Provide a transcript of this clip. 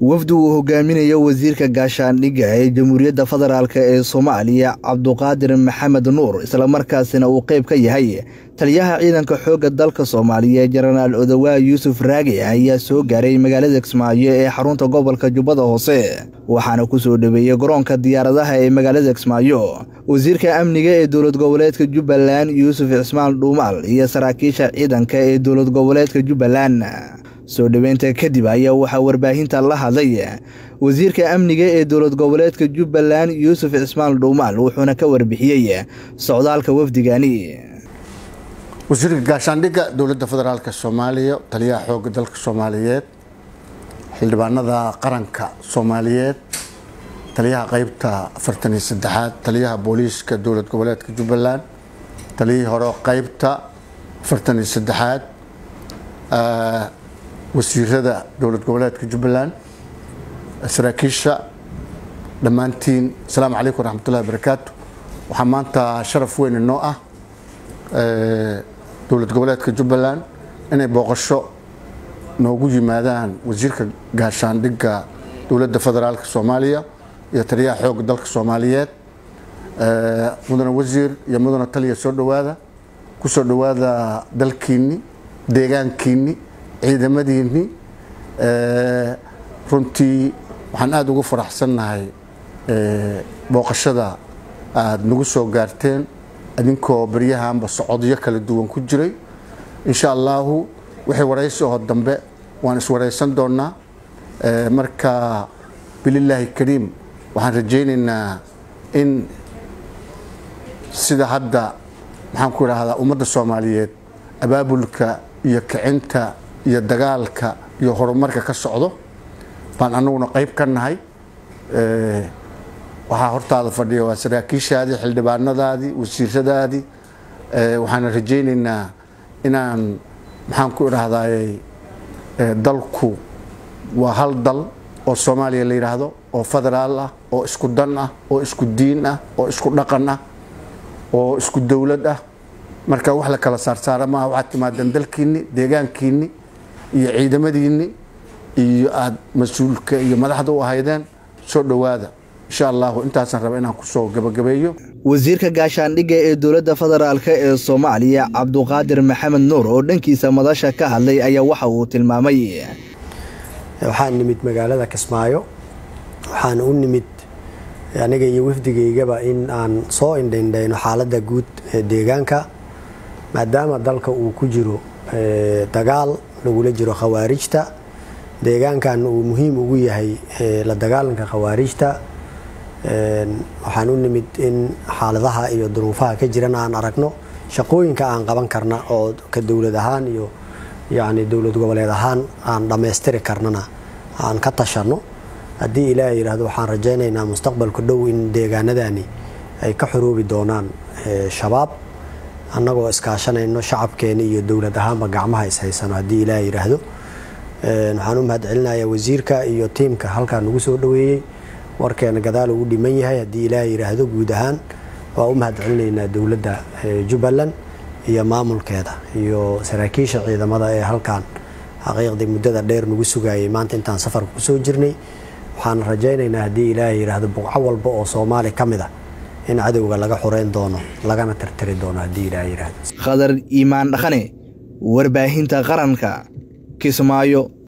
Wafdi uu hogaaminayo wasiirka gaashaandhigga ee Jamhuuriyadda Federaalk ee Soomaaliya Cabduqaadir Maxamed Nuur, islamarkaasina uu qayb ka yahay taliyaha ciidanka xoogga dalka Soomaaliya Jenaraal Odawaa Yuusuf Raage, ayaa soo gaaray magaalada Kismaayo ee xarunta gobolka Jubbada Hoose, waxaana ku soo dhoweeyey garoonka diyaaradaha ee magaalada Kismaayo wasiirka amniga ee dowlad goboleedka Jubbaland Yuusuf Cismaan Dhuumaal iyo saraakiisha ciidanka ee dowlad goboleedka Jubbaland. Soo dhoweynta kadib ayaa waxaa warbaahinta la hadlay wasiirka amniga ee dowlad goboleedka Jubbaland Yuusuf Cismaan Dhuumaal, wuxuuna ka warbixiyey socdaalka wafdigani. Wasiirka gaashaandhigga dowladda federaalka Soomaaliya, taliyaha xoogga dalka Soomaaliyeed, xildhibaanada qaranka Soomaaliyeed, taliyaha qeybta 43aad, taliyaha booliiska dowlad goboleedka Jubbaland, taliyihii hore qeybta 43aad, wasiirada dowlad goboleedka Jubbaland, saraakiisha dhammaantiin, asalaamu calaykum waraxmatullahi wabarakaatu. Waxaa maanta sharaf weyn inoo ah dowlad goboleedka Jubbaland inay booqasho noogu yimaadaan wasiirka gaashaandhigga dowladda federaalka Soomaaliya iyo taliyaha xoogga dalka Soomaaliyeed. Mudane wasiir iyo mudane taliya, soo dhowaada, kusoo dhowaada dalkiinni, deegaankiinni, ciidamadiinni. Runtii waxaan aada ugu faraxsannahay booqashada aada nagu soo gaarteen adinkoo baryahanba socodyo kala duwan ku jiray. Insha allahu wixii waraysi oo dambe waan iswaraysan doonaa. Marka bililaahi kariim waxaan rajaynaynaa in sida hadda, maxaan ku idhaahdaa, ummadda Soomaaliyeed abaabulka iyo kicinta iyo dagaalka iyo horumarka ka socdo baan anaguna qayb ka nahay. Waxaa hortaada fadhiya waa saraakiishaadii, xildhibaanadaadii, wasiiradaadii. Waxaana rajaynaynaa inaan, maxaan ku idhaahdaayey, dalku waa hal dal oo Soomaaliya la yidhaahdo oo federaal ah oo isku dan ah oo isku diin ah oo isku dhaqan ah oo isku dowlad ah. Marka wax la kala saarsaara maaha. Waxaad timaadeen dalkiinni, deegaankiinni iyo ciidamadiinni iyo aada mas-uulka iyo madaxda u ahaydeen. Soo dhowaada, insha allahu intaasaan raba inaan kusoo gabagabeeyo. Wasiirka gaashaandhigga ee dowladda federaalk ee Soomaaliya Cabduqaadir Maxamed Nuur oo dhankiisa madasha ka hadlay ayaa waxa uu tilmaamay: Waxaan nimid magaalada Kismaayo, waxaan u nimid aniga iyo wafdigaygaba in aan soo indhaindhayno xaaladda guud ee deegaanka, maadaama dalka uu ku jiro dagaal lagula jiro khawaarijta, deegaankan uu muhiim ugu yahay la dagaalanka khawaarijta. Waxaan u nimid in xaaladaha iyo duruufaha ka jiran aan aragno, shaqooyinka aan qaban karna oo ka dowlad ahaan iyo yacni dowlad goboleed ahaan aan dhammaystiri karnana aan ka tashanno. Haddii Ilaah yidhaahdo, waxaan rajaynaynaa mustaqbalka dhow in deegaanadani ay ka xoroobi doonaan Shabaab, annagoo iskaashanayno shacabkeena iyo dowlad ahaanba gacmaha ishaysano. Haddii Ilaah yidhaahdo, waxaan u mahad celinayaa wasiirka iyo tiimka halkaa nagu soo dhoweeyey. Warkeena gadaal ugu dhiman yahay. Haddii Ilaah yidhaahdo, guud ahaan waa u mahad celinaynaa dowladda Jubbaland iyo maamulkeeda iyo saraakiisha ciidamada ee halkan xaqiiqdii muddada dheer nagu sugayay maanta intaan safarka kusoo jirnay. Waxaan rajaynaynaa, haddii Ilaahay yidhaahdo, buqco walba oo Soomaali ka mid ah in cadowga laga xoreyn doono lagana tirtiri doono, haddii Ilaahay yidhaahdo. Khadar Iimaan Dhaqane, warbaahinta qaranka, Kismaayo.